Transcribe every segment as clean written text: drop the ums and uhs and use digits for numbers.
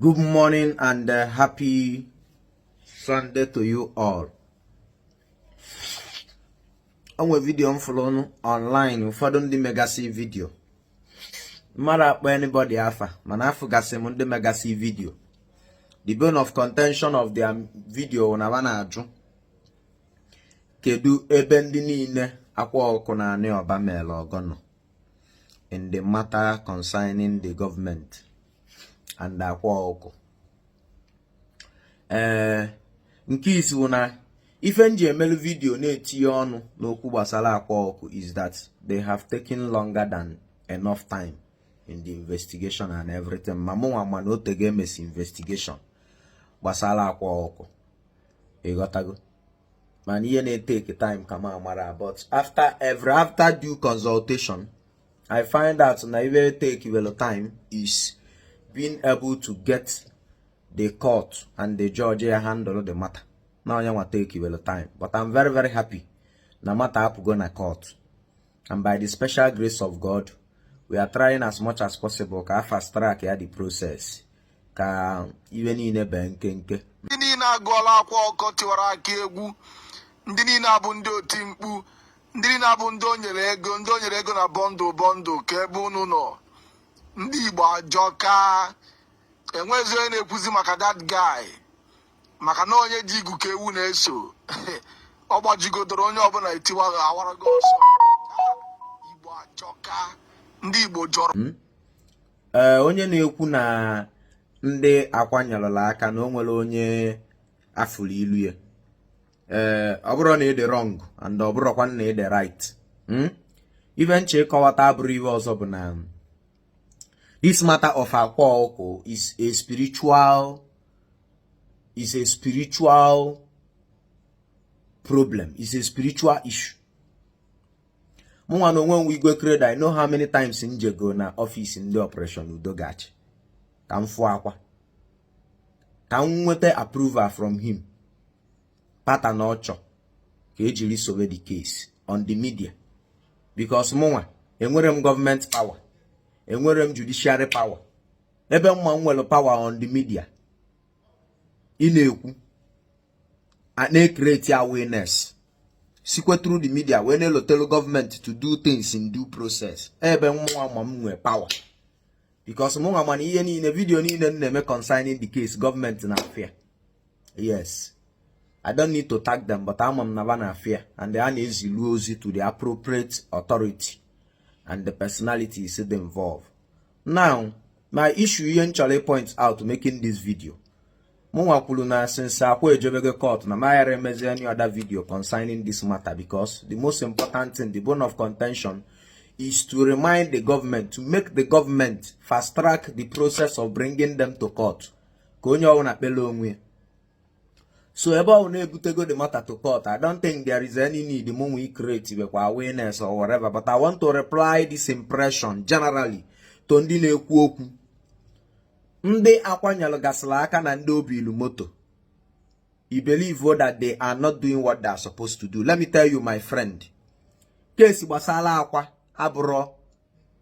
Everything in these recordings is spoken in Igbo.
Good morning and happy Sunday to you all. O nwere video m fụrụ online, ụfọdụ ndị megasị video. Mmadụ akpọ anybody afa, mana afụgasị m ndị megasị video. The bone of contention of their video na ba na-ajụ kedu ebe ndị niile Akwa Ọkụkọ na Anị Ọba mere ọgọ nọ in the matter concerning the government and Akwa Ọkụkọ. Ee, nke isi bụ na ife m ji emelu video na-etinye ọnụ n'okwu gbasara Akwa Ọkụkọ is that they have taken longer than enough time in the investigation and everything. Ma mụnwa ma na otego emesi investigation gbasara Akwa Ọkụkọ, ịghọtago? Mana ihe na-etake time ka m amara, but after due consultation, I find out na ife take well time is being able to get the court and the judge ya handle the matter. Na onye nwa take well time, but I'm very, very happy na matter apụgo na court, and by the special grace of God, we are trying as much as possible ka a fast track ya the process, ka iwe niile bee nkenke. Ndị niile agụọla Akwa Ọkụkọ tiwara aka egwu, ndị niile abụ ndị oti mkpu, ndị niile abụ ndị o nyere ego, ndị o nyere ego na bundle bundle, ka ebe unu nọ. Ndị Igbo ajọka. Enwezi onye na-ekwuzi maka that guy, maka na onye ji igu ka ewu na-eso. Ọ gbajigodoro onye ọbụla etiwa awarago ọsọ. Igbo ajọka, ndị Igbo jọrọ. Ee, onye na-ekwu na ndị akwanyerela aka na o nwere onye afụrụ ilu ya, ee, ọ bụrụ na ị dị wrong and ọ bụrụkwa na ị dị right, Ife nche ịkọwata abụrụ iwe ọzọ bụ na this matter of Akwa Ọkụkọ is a spiritual problem, is a spiritual issue. Mụnwa na onwe m, Igwe Credo, I know how many times m jego na office ndị Operation Udo Ga-achị ka m fụọ akwa, ka m nweta approval from him pata na ọchọ ka ejiri sobe the case on the media, because mụnwa enwere m government power, enwere m judiciary power. Ebe mma m nwere power on the media, ị na-ekwu, na-ecreate awareness, sikwe through the media wee na-elotelu gọọmenti to do things in due process. Ebe nwa ma m nwee power, because mụnwa mana ihe niile, video niile m na-eme concerning the case, gọọmenti na-afịa. Yes, I don't need to tag them, but ama m na ba na-afịa and a na-ezilu ozi to the appropriate authority and the personalities dị involved. Now, my issue, ihe m chọrọ point out making this video, mụnwa kwuru na since Akwa ejebego court, na maghara emezi any other video concerning this matter, because the most important thing, the bone of contention, is to remind the government, to make the government fast track the process of bringing them to court, ka onye ọbụla kpele onwe ya. So ebe ọ na-ebutego the matter to court, I don't think there is any need mụnwa create bekwa awareness or whatever, but I want to reply this impression generally to ndị na-ekwu okwu, ndị akwanyelụ gasịrị aka na ndị obi ilu moto. You believe that they are not doing what they are supposed to do. Let me tell you, my friend, case gbasara Akwa abụrọ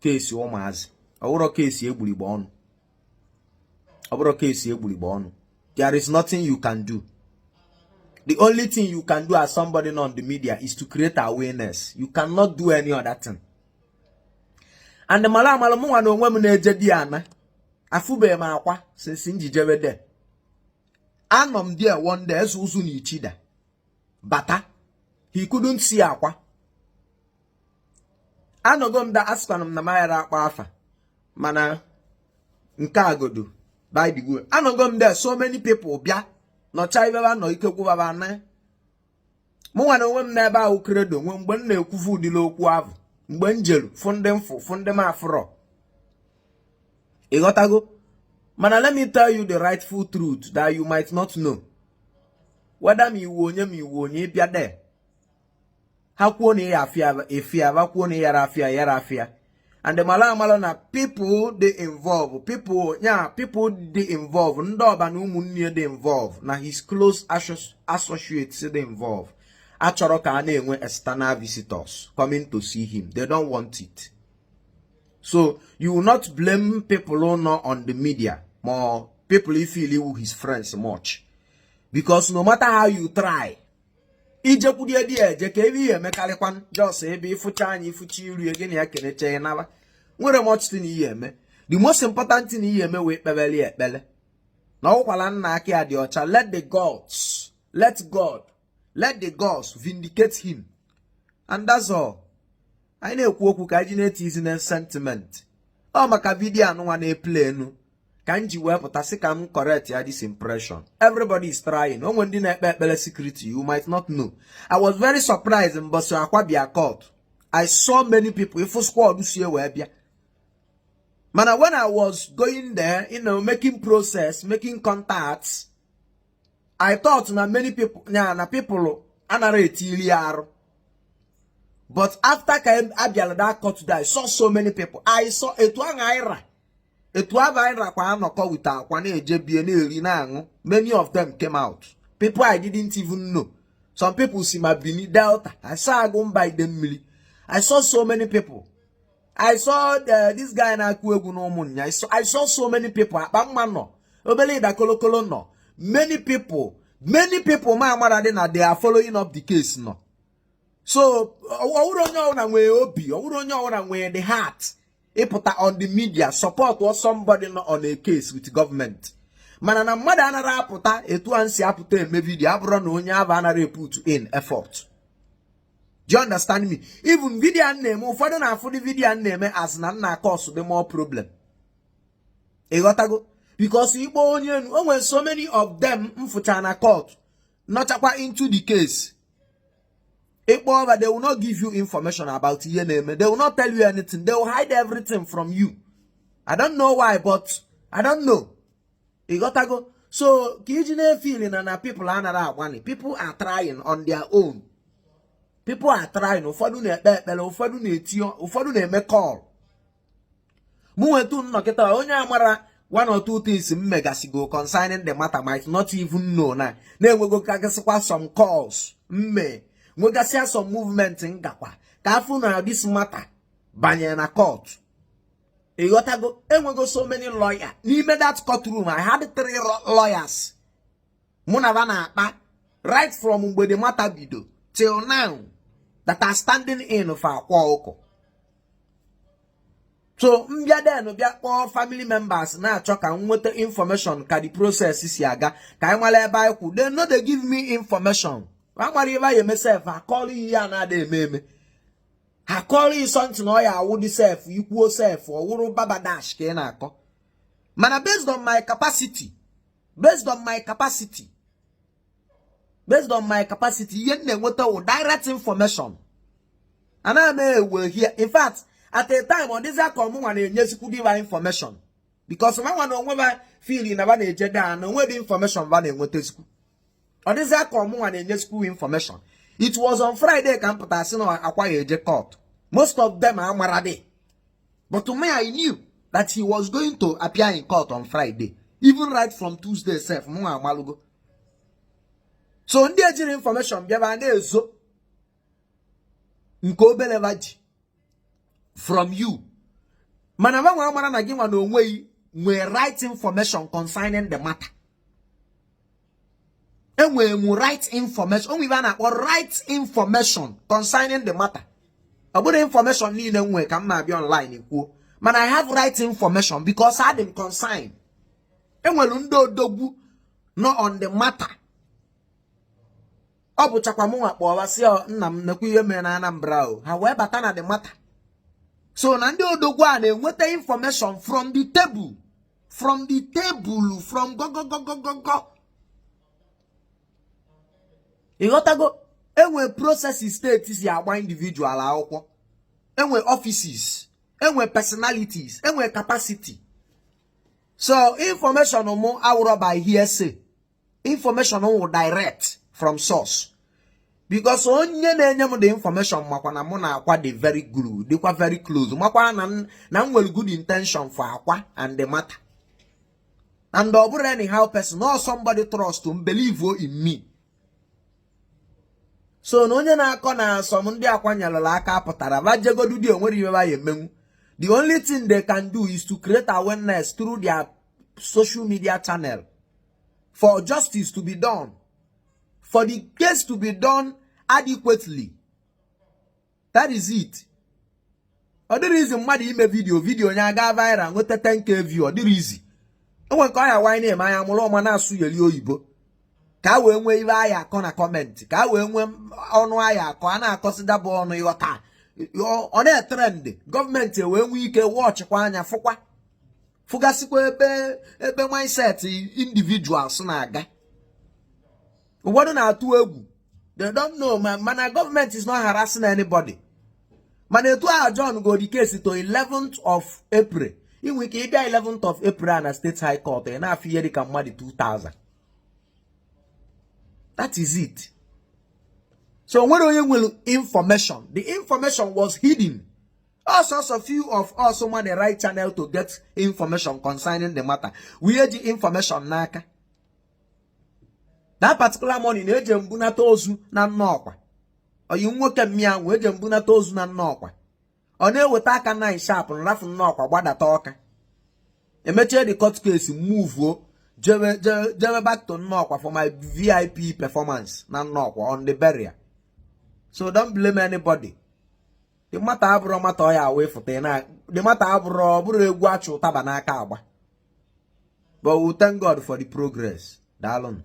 case ụmụazị, ọbụrọ case egburigbe ọnụ, ọbụrọ case egburigbe ọnụ. There is nothing you can do. The only thing you can do as somebody on the media is to create awareness. You cannot do any other thing. And mara amara, mụnwa na onwe m na-eje di ana afụbeghị m Akwa since njijebe de. Anọ m there one day, eze ụzụ na ichida bata, he couldn't see Akwa. Anọgo m da, asịkwana m na maghara akpọ afa, mana nke agodo. By the way, anọgo m there, so many people bịa nọcha ibebe nọ ike gwụbaba na mụnwa na onwe m n'ebe ahụ. Credo nwe mgbe m na-ekwufu ụdịrị okwu ahụ, mgbe m jeru fụ ndị mfụ, fụ ndị m afụrọ, ịghọtago? Mana let me tell you the rightful truth that you might not know. Whether ma iwu onye, ma iwu onye ịbịa de, ha kwuo na ya afịa efia, ba kwuo na yara afịa yara afịa. And mara amara na people dey involve, people ya, people dey involve, ndị ọba na ụmụnne dị involve, na his close associates dị involve, achọrọ ka a na-enwe external visitors coming to see him. They don't want it. So you will not blame people who nọ on the media ma People feel iwu his friends much, because no matter how you try ijekwudie di eje ka ebe ihe emekarịkwan, just ebe ịfụcha anya, ịfụcha iru gị na ya, kenecha ya, naba nwere much thing ihe eme. The most important thing ihe eme wee kpebeli ekpele na ọkwala nna aka ya dị ọcha. Let the gods, let God, let the gods vindicate him, and that's all. Anyị na-ekwu okwu ka anyị ji na-etizi na sentiment. Ọ maka video anụnwa na-eple enu ka m ji wee pụta sị ka m correct ya this impression. Everybody is trying. Onwe ndị na-ekpe ekpere security, you might not know. I was very surprised mbọsị Akwa bịa court. I saw many people, ifu squad sie wee bịa. Mana when I was going there, making process, making contacts, I thought na many people na people anara etili ya arụ. But after ka abịara that court today, I saw so many people. I saw etu ahụ anyị ra, etu ahụ anyị rakwa anọkọ with Akwa, na-eje bie, na-eri, na-aṅụ. Many of them came out, people I didn't even know. Some people si ma Benin, Delta. I saw Agụmba ide mmiri. I saw so many people. I saw this guy na-akụ egwu na ụmụnnya. I saw so many people. Akpa mma nọ, obele ịda kolokolo nọ, many people, many people ma amara dị na they are following up the case nọ. So ọwụrụ onye ọbụla nwere obi, ọwụrụ onye ọbụla nwere the heart ịpụta on the media support or somebody nọ on a case with government. Mana na mmadụ anara apụta etu a nsi apụta eme video abụrụ na onye ahụ anara put in effort. Do you understand me? Even video a na-eme, ụfọdụ na-afụ dị video a na-eme as na nna cause dị more problem. Ịghọtago? Because ikpe onye enu o nwere, so many of them mfụcha na court nọchakwa into the case. Ịkpọ ọba, they will not give you information about ihe na-eme. They will not tell you anything. They will hide everything from you. I don't know why, but I don't know. Ịghọtago? So ka iji na-efili na people anara agbani, people are trying on their own. People are trying. Ụfọdụ na-ekpe ekpere, ụfọdụ na-eti, ụfọdụ na-eme call. Mụ nwetu nnọkịta, onye amara one or two things m megasigo concerning the matter might not even know na na-enwego kagasịkwa some calls mme nwegasịa, some movement ngakwa ka afụ na this matter banyere na court. Ịghọtago? Enwego so many lawyer n'ime that courtroom. I had three lawyers mụ na ba na-akpa right from mgbe the matter bido till now that are standing in for Akwa Ọkụkọ. So mbịa den bịa kpọọ family members na-achọ ka m nweta information ka the process si aga, ka anyị mara ebe anyị kwụ. They no dey give me information. Ha mara ebe anyị eme sef. Akọrọ ihe a na-ada eme eme, ha kọrọ you something ọ ya awụ dị sef, ikwuo sef, ọ wụrụ babadash ka ị na-akọ. Mana based on my capacity, based on my capacity, based on my capacity, ihe m na-enweta wụ direct information. Anaghị m ewe here. In fact, at a time ọ dịzịa ka ọmụnwa na-enyezikwu gị information, because nwa na onwe ba feel na ba na-eje daa na onwe dị information ba na-enwetazikwu. Ọ dịzịa ka ọmụnwa na-enyezikwu information. It was on Friday ka m pụtara sị na Akwa ya eje court. Most of them amara dị, but to me, I knew that he was going to appear in court on Friday. Even right from Tuesday sef, mụ amalugo. So ndị ejiri information bịaba na-ezo nke obere ba ji from you, mana nwa mara na gị nwa na onweghị nwee right information concerning the matter. Enwere m right information. Onwe ibe a na-akpọ right information concerning the matter. Ọ bụrụ information niile m nwee ka m na-abịa online kwuo, mana I have right information because adị m concerned. Enwere ndị odogwu nọ on the matter. Ọ bụchakwa mụ nwa kpọwa sị, "Nna m, nekwa ihe mere na Anambra o." Ha wee bata na the matter. So na ndị odogwu a na-enweta information from the table, from the table, from gogogogogogo. Ịghọtago? Enwe processes steeti si agba individual akwụkwọ, enwe offices, enwe personalities, enwe capacity. So information mụ awụrọ by hearsay. Information wụ direct from source, because onye na-enye m the information makwa na mụ na Akwa dị very good, dịkwa very close, makwa na m nwere good intention for Akwa and the matter. And ọ bụrụ anyhow person or somebody trust m, believe in me. So na onye na-akọ na asọm ndị Akwa nyerela aka pụtara va jegodu di onwere iwe ya emenwu. The only thing they can do is to create awareness through their social media channel for justice to be done, for the case to be done adequately. That is it. Ọ dịrị izi mmadụ ime video, video onye aga viral, nweta 10K view. Ọ dịrị izi. Onwe nke ọya wanyị na-eme anya mụrụ ọma na-asụ yeli oyibo ka a wee nwee ibe aya akọ na comment, ka a wee nwee ọnụ aya akọ a na-akọsị dabụ ọnụ ịghọta. Ọ na-etrend, gọọmenti wee nwee ike wọchịkwa anya, fụkwa fụgasịkwa ebe mindset individuals na-aga. Ụfọdụ na-atụ egwu, they don't know. Mana gọọmenti is not harassing anybody. Mana etu a John go the case to 11th of April, inwe ike ịbịa 11th of April na State High Court, ị na-afụ ihe dịka mmadụ 2000. That is it. So nwere onye nwere information, the information was hidden. Also, few of us ma the right channel to get information concerning the matter, we eji information n'aka. That particular morning na-eje mbunata ozu na nnọọkwa oyi nwoke mmịa wee je mbunata ozu na nnọọkwa. Ọ na-eweta aka 9 sharp, nrafu nnọọkwa gbadata ọka. Emechie the court case, move jewe jewe back to nnọọkwa for my VIP performance na nnọọkwa on the burial. So don't blame anybody. The matter abụrụ matter ọ ya wee fụta na the matter abụrụ, ọ bụrụ egwu achụ ụtaba n'aka agba. But we thank God for the progress. Daalụnụ.